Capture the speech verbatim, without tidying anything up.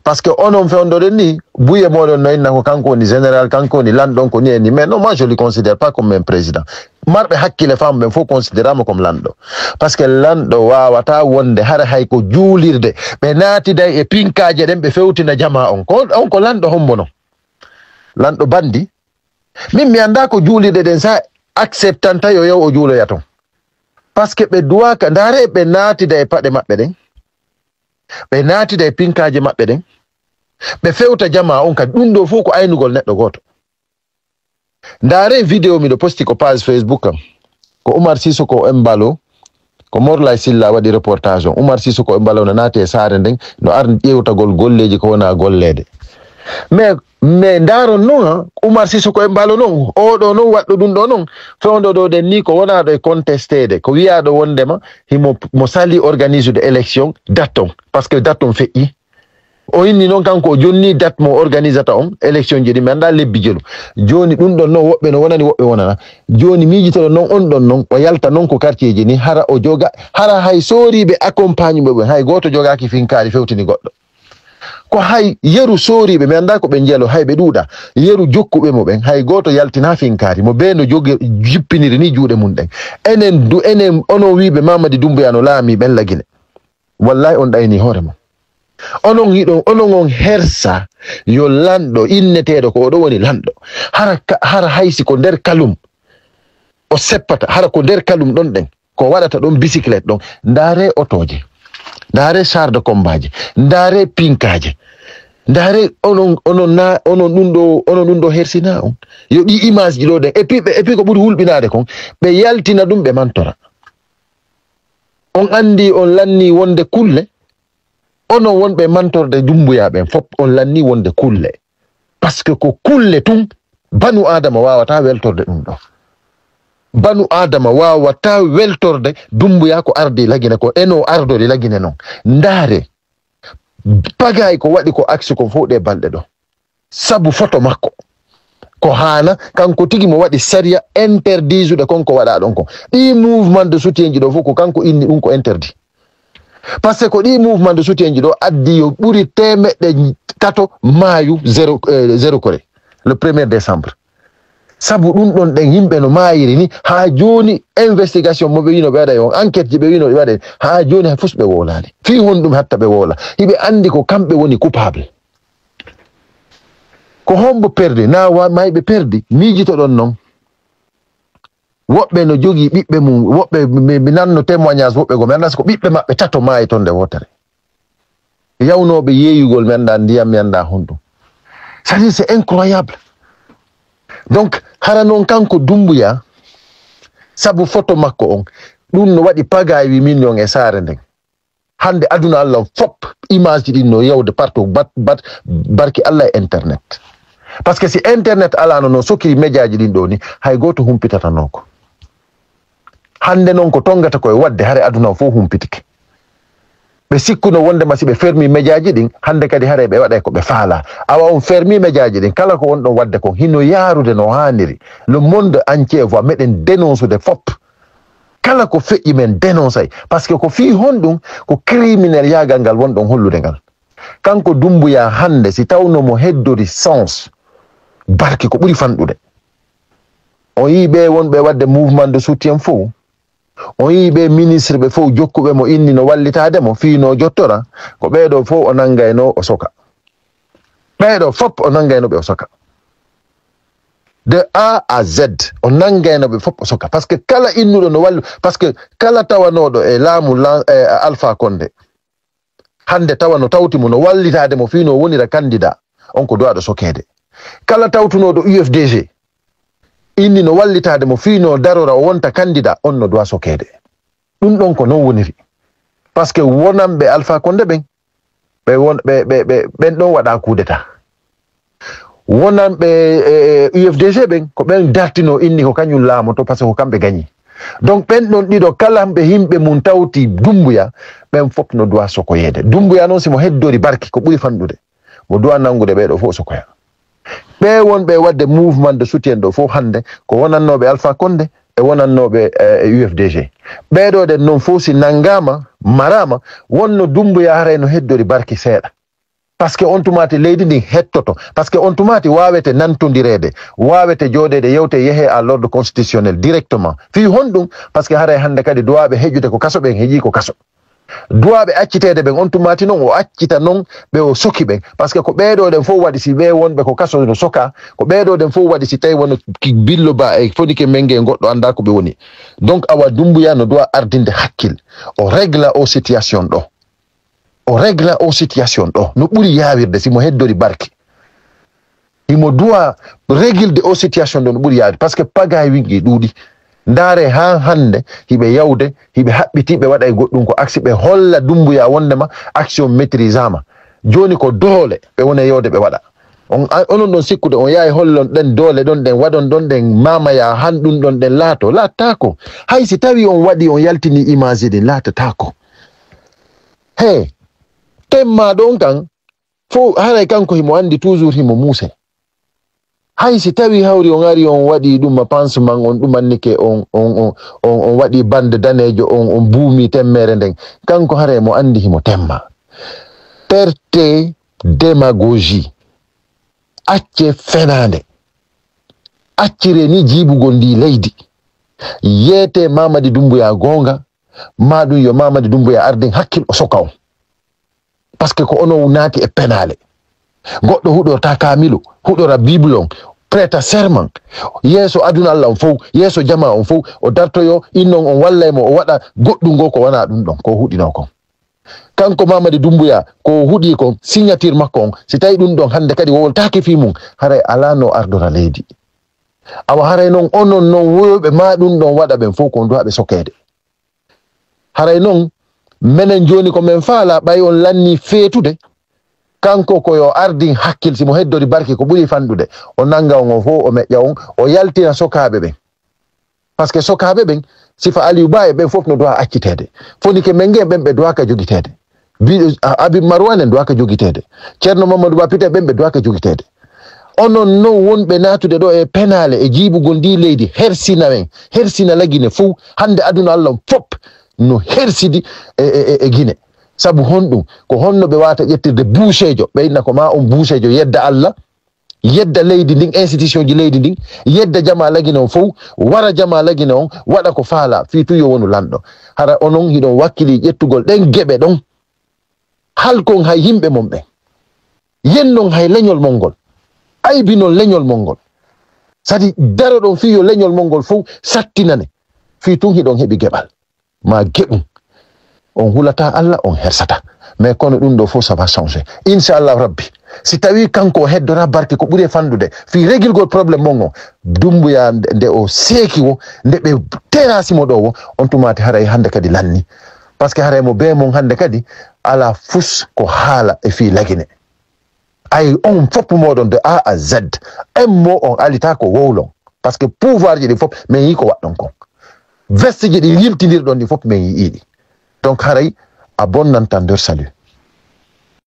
Parce que onon fewndo ɗen ni, buye moɗon no inna ko kanko woni général, kanko woni lanɗo, on ko ni e ni. Mais non, moi, je le considère pas comme un président. Marɓe hakkille faamu ɓen fof considérama comme lanɗo. Parce que lanɗo wawata wonde hara hay ko juulirde. Ɓe naatiday e pinkaaje ɗen, ɓe fewtina jamaa on. Ko on, on ko lanɗo hombo non? Lanɗo bandi. Min mi annda ko juulirɗe ɗen sa acceptanta yo yaw o juuloya ton. Parce que ɓe duwaka, ndaare ɓe naatida e paɗe maɓɓe ɗen. Ɓe naatida e pinkaaje maɓɓe ɗen. Ɓe fewta jamaa on kadi. Ɗum ɗo fof ko aynugol neɗɗo gooto. Ndaare vidéo miɗo posti ko page Facebook am. Ko Oumar Sissoko Embalo, ko Morlay Silla waɗi reportage on. Oumar Sissoko Embalo no naati e saare nden, no ar ƴeewtagol golleeji ko wona golleede. Mais, mais ndaaron non, ha, Oumar Sissoko Embalo non, oɗo non, waɗɗo ɗum ɗo non, fewndo ɗo ɗen ni ko wonaaɗo e contesteede, ko wiyaaɗo wondema himo, mo sali organise de élection date on, parce que date on feƴƴi. O inni noon kanko o jonni date mo organisata on élection ji ɗi, mi annda lebbi jelu. Jooni ɗum ɗon noon woɓɓe no wonani, woɓɓe wonana. Jooni miijitoɗon noon on ɗon noon, o yalta noon ko quartier ji ni, hara o joga, hara hay sooriiɓe accompagne ɓe ɓen, hay gooto jogaaki finkaari fewtini goɗɗo. Ko hay yeru sooriiɓe, mi annda ko ɓe njelo, hay ɓe ɗuuɗa. Yeru jokkuɓe mo ɓen, hay gooto yaltina finkaari mo bee no jogi, jippiniri ni juuɗe mum ɗen. Enen du, enen onon wiiɓe Mamadi Doumbouya no laami ɓen Lagine. Wallahi on ɗayni hoore mon. Onon hiɗon, onon on hersa yo lanɗo inneteeɗo ko oɗo woni lanɗo. Hara ka, hara haysi ko nder kalum o seppata, hara ko nder kalum ɗon ɗen. Ko waɗata ɗon bicyclette ɗon. Ndaare otooje. Ndaare char de combat je. Ndaare pinkaaje. Ndaare onon, onon na, onon ɗum ɗo, onon ɗum ɗo hersina on. Yo ɗi image ji ɗo ɗen. Et puis ɓe, et puis ko ɓuri hulɓinaade kon, ɓe yaltina ɗum, ɓe mantora. On anndi, on lanni wonde kulle, onon wonɓe mantorde Dumbuya ɓen fop, on lanni wonde kulle. Parce que ko kulle tun, banu Adama wawata weltorde ɗum ɗo. Banu Adama wawata weltorde Dumbuya ko ardi Lagine ko, eno ardori Lagine non. Ndaare, pagay ko waɗi ko aksi ko fof ɗe balɗe ɗo. Sabu photo makko. Ko haana, kanko tigi mo waɗi sariya interdisuɗe kon ko waɗa ɗon kon. Ɗi mouvement de soutien ji ɗo fof ko kanko inni ɗum ko interdit. Parce que ko ɗi mouvement de soutien ji ɗo addi yo ɓuri teemeɗɗe tato maayu zéro, euh, zéro kore, le premier décembre. Sabu ɗum ɗon ɗen yimɓe no maayiri ni, haa jooni investigation mo ɓe wino ɓe waɗa e on, enquête ji ɓe wino ɓe waɗa, haa jooni hay fus ɓe wowlaali. Fii honɗum hatta ɓe wowla? Hiɓe anndi ko kamɓe woni coupable. Ko hombo perdi? Na wa-, mayɓe perdi? Miijitoɗon non. Woɓɓe no jogii ɓiɓɓe mum, woɓɓe mi, mi nanno témoignage woɓɓe go, mi anndaa si ko ɓiɓɓe maɓɓe tato maayi ton nde wootere. Yawnooɓe yeeyugol, mi anndaa ndiyam, mi anndaa honɗum. C'est-à-dire, c'est incroyable. Donc, hara noon kanko Dumbuya, sabu photo makko on, ɗum no waɗi pagaay wi min yon e saare nden. Hannde aduna Allah fop, image ji ɗin no yawde partout, bat, bat, barki Allah e internet. Parce que si internet alano no sokiri média ji ɗin ɗo ni, hay gooto humpitatanoo ko. Hannde noon ko tongata koye waɗde, hare aduna o fof humpitike. Ɓe sikkuno wondema si ɓe fermi média ji ɗin, hannde kadi hare ɓe waɗay ko ɓe faala. Awa on fermi média ji ɗin, kala ko wonɗon waɗde kon, hino yaarude no haaniri. Le monde entier voit, meɗen dénoncude fop. Kala ko feƴƴi men dénoncay. Parce que ko fii honɗum? Ko criminel yaagal ngal wonɗon hollude ngal. Kanko Dumbuya hannde, si tawno mo heddori sens, barki ko ɓuri fanɗude. On yii ɓe wonɓe waɗde mouvement de soutien fof, on yii ɓe ministre ɓe fof jokkuɓe mo inni no wallitaade mo fii no jottora, ko ɓeeɗo fof o nanngayno o soka. Ɓeeɗo fop o nanngayno ɓe o soka. De A à Z, o nanngayno ɓe fop o soka. Parce que kala innuɗo no wallu, parce que kala tawanooɗo e laamu lan-, e Alpha Condé, hannde tawa no tawti mo, no wallitaade mo fii no wonira candidat, on ko duwaaɗo sokeede. Kala tawtunooɗo U F D G, inni no wallitaade mo fii no darora o wonta candidat, on no duwaa sokeede. Ɗum ɗon ko non woniri. Parce que wonanɓe Alpha Condé ɓen, ɓe won, ɓe, ɓe, ɓe, ɓen ɗon waɗa coup d'état. Wonanɓe, e, e, U F D G ɓen, ko ɓen dartino inni ko kañum laamoto, parce que ko kamɓe gañi. Donc, ɓen ɗon ɗiɗo, kala ɓe yimɓe mum tawti Dumbuya, ɓen fop no duwa sokoyeede. Dumbuya noon, si mo heddori barki, ko ɓuri fanɗude, mo duwa nanngude ɓee ɗoo fof sokoya. Ɓee wonɓe waɗde mouvement de soutien ɗoo fof hannde, ko wonannooɓe Alpha Condé e wonannooɓe, e, U F D G. Ɓee ɗoo ɗen noon fof si nanngaama, maraama, wonno Dumbuya haray no heddori barki seeɗa. Parce que on tumaati leydi ndin hettoto. Parce que on tumaati waawete nantondireede, waawete jooɗeede, yewte, yehe à l'ordre constitutionnel directement. Fii honɗum? Parce que haray hannde kadi duwaaɓe heƴude ko kaso, ɓen heƴii ko kaso. Duwaaɓe acciteede ɓen, on tumaati non o accita non ɓe o soki ɓen. Parce que ko ɓeeɗo ɗen fof waɗi, si ɓe wonɓe ko kaso no soka, ko ɓeeɗo ɗen fof waɗi, si tawi wano ki Billo Ba e Fodike Menge e goɗɗo anndaa ko ɓe woni. Donc awa Dumbuya no duwa ardinde hakkil. O régla o situation ɗo. O régla o situation ɗo. No ɓuri yaawirde si mo heddori barke. Himo duwa régilde o situation ɗo no ɓuri yaawirde. Parce que pagaay wingi ɗuuɗi. Ndaare haa hannde hiɓe yawde, hiɓe haɓɓiti, ɓe waɗa e goɗɗum ko aksi, ɓe holla Dumbuya wondema action maîtrisama. Jooni ko doole ɓe woni e yawde ɓe waɗa. On, a-, onon ɗon sikkude on yahay hollon ɗen doole ɗon ɗen, waɗon ɗon ɗen mamaya han ɗum ɗon ɗen laato, laataako. Hay si tawi on waɗi on yaltini image ɗin, laatataako. He, temma ɗon kan, fof haray kanko himo anndi toujours himo muuse. Hay si tawi hawri on ari on waɗi ɗum ma pansement, on ɗumannike on, on, on, on, on waɗi bande daneejo on, on buumi temmere nden, kanko haray mo anndi himo temma. Perte démagogie. Acce fenaande. Accire ni jiibugol ndi leydi. Yeete Mamadi Dumbuya goonga, ma ɗum yo Mamadi Dumbuya ardin hakkil o soka on. Parce que ko onon naati e penaale. Goɗɗo huɗorta kaamilu, huɗora Bible on, prêta serment. Yeeso aduna Allah on fow, yeeso jama on fow, o dartoyo innon on wallay mo, o waɗa goɗɗum ngo ko wona ɗum ɗon, ko huɗino kon. Kanko Mamadi Dumbuya, ko o huɗi kon, signature makko on, si tawi ɗum ɗon hannde kadi wowoltaake fii mum, haray alaa no ardora leydi. Awa haray non onon non woyoɓe ma ɗum ɗon waɗa ɓen fow ko on duwaɓe sokeede. Haray non, menen jooni ko men faala ɓay on lanni feetude, kanko ko yo ardin hakkil, si mo heddori barke ko ɓuri fanɗude, o nanga on, o fow o meƴƴa on, o yaltina sokaaɓe ɓen. Parce que sokaaɓe ɓen, sifa Aliou Ba e ɓen fof no duwa acciteede. Foni ke men ngen ɓen ɓe duwaka jogiteede. Bi-, a-, Habib Marwan en duwaka jogiteede. Ceerno Mamadou Ba Pite ɓen ɓe duwaka jogiteede. Onon non wonɓe naatude ɗo e penaale e jiibugol ndi leydi, hersina en, hersina Lagine fow. Hannde aduna Allah on fop no hersidi e, e, e, e Gine. Sabu honɗum? Ko honno ɓe wawata ƴettirde buuseejo, ɓe inna ko ma on buuseejo, yedda Allah, yedda leydi ndin, institution ji leydi ndin, yedda jama Lagine on fow, wara jama Lagine on, waɗa ko faala, fii tun yo wonu lanɗo. Hara onon hiɗon wakkili ƴettugol ɗen geɓe ɗon. Halkon hay yimɓe mon ɓen. Yennon hay leñol mon ngol. Aybinon leñol mon ngol. Sadi daroɗon fii yo leñol mon ngol fow sattinane. Fii tun hiɗon heɓi geɓal. Ma geɓum. On hulata Allah, on hersata. Mais kono ɗum ɗo fof, ça va changer. Inchallahu Rabbi. Si tawi kanko o heddora barke ko ɓuri e fanɗude. Fii regilgol problème mon on. Dumbuya nde, nde o seeki wo, nde ɓe terasi mo ɗo wo, on tumaati haray hannde kadi lanni. Parce que haray mo bee mon hannde kadi, ala fus ko haala e fii Lagine. Ay on fop moɗon de A à Z. M mo on alita ko wowlon. Parce que pouvoir ji ɗi fop, men yi ko waɗɗon kon. Veste ji ɗi yiltindirɗon ɗi fop, men yi ɗi. Donc haray a bonnantan nder salut.